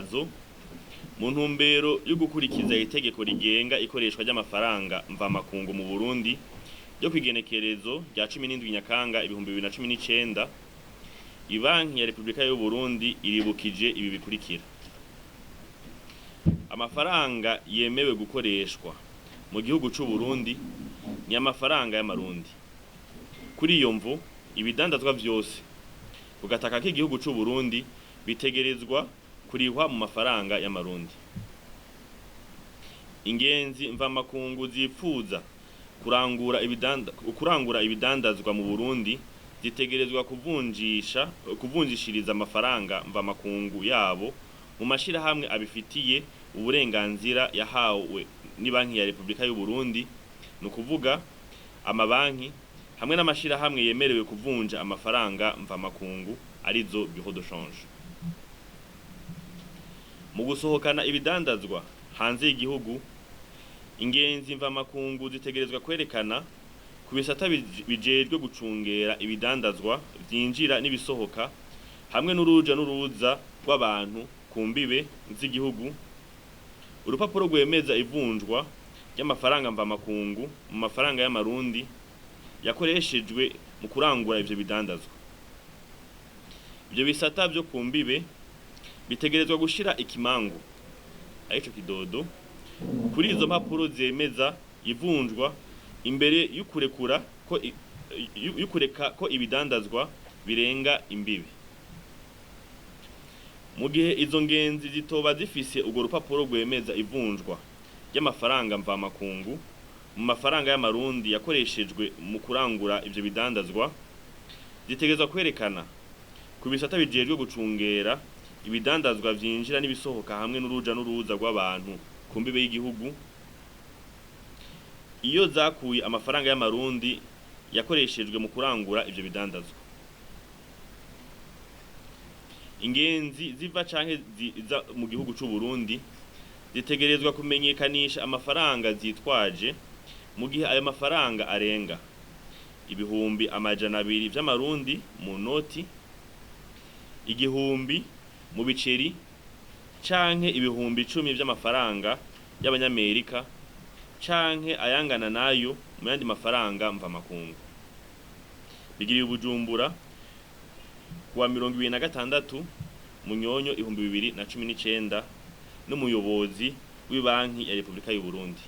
Itangazo: mu ntumbero yo gukurikiza itegeko rigenga ikoreshwa ry'amafaranga mvamakungu mu Burundi ryo kw'igenekerezo rya 17 Nyakanga 2019, Ibanki ya Repubulika y'u Burundi iribukije ibi bikurikira: amafaranga yemewe gukoreshwa mu gihugu c'u Burundi ni amafaranga y'amarundi. Kuri iyo mvo, ibidandazwa vyose ku gataka k'igihugu c'u Burundi bitegerezwa kurihwa mu mafaranga y'amarundi. Ingenzi mvamakungu zipfuza kurangura ibidandazwa mu Burundi zitegerezwa kuvunjishiriza amafaranga mvamakungu yabo mu mashirahamwe abifitiye uburenganzira yahawe n'ibanki ya Repubulika y'u Burundi, ni ukuvuga amabanki hamwe n'amashirahamwe yemerewe kuvunja amafaranga mvamakungu, arizo bureau de change. Mu gusohokana ibidandazwa hanze y'igihugu, ingenzi mvamakungu zitegerezwa kwerekana ku bisata bijejwe gucungera ibidandazwa vyinjira n'ibisohoka hamwe n'uruja n'uruza rw'abantu ku mbibe z'igihugu urupapuro rwemeza ivunjwa ry'amafaranga mvamakungu mu mafaranga y'amarundi yakoreshejwe mu kurangura ivyo bidandazwa. Ivyo bisata vyo ku mbibe bitegerezwa gushira ikimangu, arico kidodo, kuri izo mpapuro zemeza ivunjwa imbere y'ukurekura ko y'ukureka ko ibidandazwa birenga imbibe. Mu gihe izo ngenzi zitoba zifise urwo rupapuro rwemeza ivunjwa ry'amafaranga mvamakungu mu mafaranga y'amarundi yakoreshejwe mu kurangura ivyo bidandazwa, zitegerezwa kwerekana ku bisata bijejwe gucungera ibidandazwa vyinjira n'ibisohoka hamwe n'uruja n'uruza rw'abantu ku mbibe y'igihugu iyo zakuye amafaranga y'amarundi yakoreshejwe mu kurangura ivyo bidandazwa. Ingenzi ziva canke ziza mu gihugu c'u Burundi zitegerezwa kumenyekanisha amafaranga zitwaje mu gihe ayo mafaranga arenga 200,000 vy'amarundi mu noti, 1,000 mu biceri canke 10,000 vy'amafaranga y'abanyamerika canke ayangana nayo mu yandi mafaranga mvamakungu. Bigiriwe i Bujumbura kuwa 26 Munyonyo 2019 n'umuyobozi w'ibanki ya Repubulika y'u Burundi.